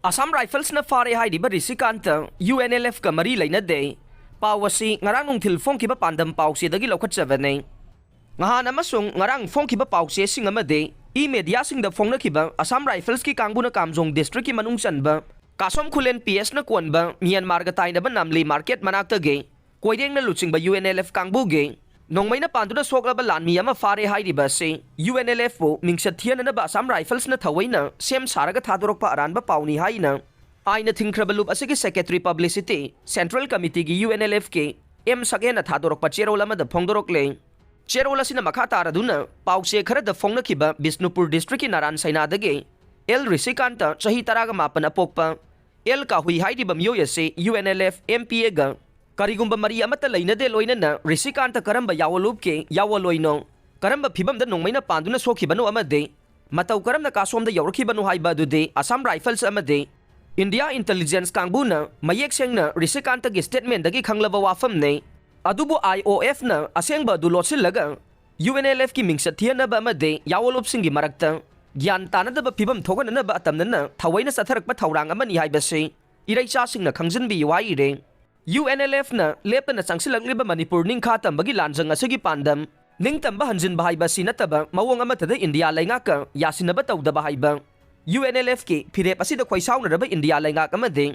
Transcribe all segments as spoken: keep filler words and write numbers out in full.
Assam Riflesꯅ ꯐꯥꯔꯦ ꯍꯥꯏꯔꯤꯕ ꯔꯤꯁꯤꯀꯥꯟꯇ UNLFꯀ ꯃꯔꯤ ꯂꯩꯅꯗꯦ꯫ ꯄꯥꯎ ꯑꯁꯤ ꯉꯔꯥꯡ ꯅꯨꯡꯊꯤꯜ ꯐꯣꯡꯈꯤꯕ ꯄꯥꯟꯗꯝ ꯄꯥꯎꯆꯦꯗꯒꯤ ꯂꯧꯈꯠꯆꯕꯅꯤ꯫ ꯉꯍꯥꯟ ꯑꯃꯁꯨꯡ ꯉꯔꯥꯡ ꯐꯣꯡꯈꯤꯕ ꯄꯥꯎꯆꯦꯁꯤꯡ ꯑꯃꯗꯤ e-mediaꯁꯤꯡꯗ ꯐꯣꯡꯅꯈꯤꯕ Assam Riflesꯀꯤ ꯀꯥꯡꯕꯨꯅ ꯀꯥꯝꯖꯣꯡ districtꯀꯤ ꯃꯅꯨꯡ ꯆꯟꯕ ꯀꯥꯁꯣꯝ ꯈꯨꯂꯦꯟ PSꯅ ꯀꯣꯟꯕ ꯃ꯭ꯌꯥꯟꯃꯥꯔꯒ ꯇꯥꯏꯅꯕ ꯅꯥꯝꯂꯤ market ꯃꯅꯥꯛꯇꯒꯤ ꯀꯣꯏꯔꯦꯡꯅ ꯂꯨꯆꯤꯡꯕ UNLF ꯀꯥꯡꯕꯨꯒꯤ ꯅꯣꯡꯃꯩꯅ ꯄꯥꯟꯗꯨꯅ ꯁꯣꯛꯂꯕ ꯂꯥꯟꯃꯤ ꯑꯃ ꯐꯥꯔꯦ ꯍꯥꯏꯔꯤꯕ ꯑꯁꯤ UNLFꯄꯨ ꯃꯤꯡꯆꯠ ꯊꯤꯍꯟꯅꯅꯕ Assam Riflesꯅ ꯊꯑꯣꯏꯅ ꯁꯦꯝ ꯁꯥꯔꯒ ꯊꯥꯗꯣꯔꯛꯄ ꯑꯔꯥꯟꯕ ꯄꯥꯎꯅꯤ ꯍꯥꯏꯅ ꯑꯥꯏꯟꯅ ꯊꯤꯡꯈ꯭ꯔꯕ ꯂꯨꯞ ꯑꯁꯤꯒꯤ secretary publicity Central Committeeꯒꯤ UNLFꯀꯤ M ꯁꯛꯍꯦꯟꯅ ꯊꯥꯗꯣꯔꯛꯄ ꯆꯦꯔꯣꯜ ꯑꯃꯗ ꯐꯣꯡꯗꯣꯔꯛꯂꯦ꯫ ꯆꯦꯔꯣꯜ ꯑꯁꯤꯅ ꯃꯈꯥ ꯇꯥꯔꯗꯨꯅ ꯄꯥꯎꯆꯦ ꯈꯔꯗ ꯐꯣꯡꯅꯈꯤꯕ ꯕꯤꯁꯅꯨꯄꯨꯔ districtꯀꯤ ꯅꯥꯔꯥꯟ ꯁꯩꯅꯥꯗꯒꯤ ꯑꯦꯜ ꯔꯤꯁꯤꯀꯥꯟꯇ ꯆꯍꯤ ꯇꯔꯥꯒ ꯃꯥꯄꯟ ꯑꯄꯣꯛꯄ ꯑꯦꯜ ꯀꯥꯍꯨꯏ ꯍꯥꯏꯔꯤꯕ ꯃꯤꯑꯣꯏ ꯑꯁꯤ UNLF MPAꯒ ꯀꯔꯤꯒꯨꯝꯕ ꯃꯔꯤ ꯑꯃꯠꯇ ꯂꯩꯅꯗꯦ, ꯂꯣꯏꯅꯅ ꯔꯤꯁꯤꯀꯥꯟꯇ ꯀꯔꯝꯕ ꯌꯥꯑꯣꯂꯨꯞꯀꯤ ꯌꯥꯑꯣꯂꯣꯏꯅꯣ, ꯀꯔꯝꯕ ꯐꯤꯕꯝꯗ ꯅꯣꯡꯃꯩꯅ ꯄꯥꯟꯗꯨꯅ ꯁꯣꯛꯈꯤꯕꯅꯣ ꯑꯃꯗꯤ ꯃꯇꯧ ꯀꯔꯝꯅ ꯀꯥꯁꯣꯝꯗ ꯌꯧꯔꯛꯈꯤꯕꯅꯣ ꯍꯥꯏꯕ ꯑꯗꯨꯗꯤ Assam Rifles ꯑꯃꯗꯤ India Intelligence ꯀꯥꯡꯕꯨꯅ ꯃꯌꯦꯛ ꯁꯦꯡꯅ ꯔꯤꯁꯤꯀꯥꯟꯇꯒꯤ statementꯗꯒꯤ ꯈꯪꯂꯕ ꯋꯥꯐꯝꯅꯤ꯫ ꯑꯗꯨꯕꯨ IOFꯅ ꯑꯁꯦꯡꯕ ꯑꯗꯨ ꯂꯣꯠꯁꯤꯜꯂꯒ UNLFꯀꯤ ꯃꯤꯡꯆꯠ ꯊꯤꯍꯟꯅꯕ ꯑꯃꯗꯤ ꯌꯥꯑꯣꯂꯨꯞꯁꯤꯡꯒꯤ ꯃꯔꯛꯇ ꯒ꯭ꯌꯥꯟ ꯇꯥꯅꯗꯕ ꯐꯤꯕꯝ ꯊꯣꯛꯍꯟꯅꯅꯕ ꯑꯇꯝꯅꯅ ꯊꯑꯣꯏꯅ ꯆꯠꯊꯔꯛꯄ ꯊꯧꯔꯥꯡ ꯑꯃꯅꯤ ꯍꯥꯏꯕꯁꯤ ꯏꯔꯩꯆꯥꯁꯤꯡꯅ ꯈꯪꯖꯤꯟꯕꯤꯌꯨ ꯍꯥꯏꯔꯤ꯫ UNLFꯅ ꯂꯦꯞꯇꯅ ꯆꯪꯁꯤꯜꯂꯛꯂꯤꯕ ꯃꯅꯤꯄꯨꯔ ꯅꯤꯡꯈꯥ ꯇꯝꯕꯒꯤ ꯂꯥꯟꯖꯪ ꯑꯁꯤꯒꯤ ꯄꯥꯟꯗꯝ ꯅꯤꯡꯇꯝꯕ ꯍꯟꯖꯤꯟꯕ ꯍꯥꯏꯕ ꯑꯁꯤ ꯅꯠꯇꯕ, ꯃꯑꯣꯡ ꯑꯃꯠꯇꯗ ꯏꯟꯗꯤꯌꯥ ꯂꯩꯉꯥꯛꯀ ꯌꯥꯁꯤꯟꯅꯕ ꯇꯧꯗꯕ ꯍꯥꯏꯕ UNLFꯀꯤ ꯐꯤꯔꯦꯞ ꯑꯁꯤꯗ ꯈꯣꯏꯁꯥꯎꯅꯔꯕ ꯏꯟꯗꯤꯌꯥ ꯂꯩꯉꯥꯛ ꯑꯃꯗꯤ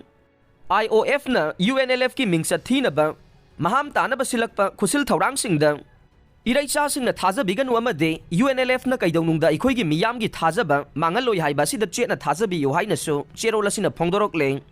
IOFꯅ UNLFꯀꯤ ꯃꯤꯡꯆꯠ ꯊꯤꯅꯕ ꯃꯍꯥꯝ ꯇꯥꯅꯕ ꯁꯤꯜꯂꯛꯄ ꯈꯨꯠꯁꯤꯜ ꯊꯧꯔꯥꯡꯁꯤꯡꯗ ꯏꯔꯩꯆꯥꯁꯤꯡꯅ ꯊꯥꯖꯕꯤꯒꯅꯨ ꯑꯃꯗꯤ UNLFꯅ ꯀꯩꯗꯧꯅꯨꯡꯗ ꯑꯩꯈꯣꯏꯒꯤ ꯃꯤꯌꯥꯝꯒꯤ ꯊꯥꯖꯕ ꯃꯥꯡꯍꯜꯂꯣꯏ ꯍꯥꯏꯕ ꯑꯁꯤꯗ ꯆꯦꯠꯅ ꯊꯥꯖꯕꯤꯌꯨ ꯍꯥꯏꯅꯁꯨ ꯆꯦꯔꯣꯜ ꯑꯁꯤꯅ ꯐꯣꯡꯗꯣꯔꯛꯂꯦ꯫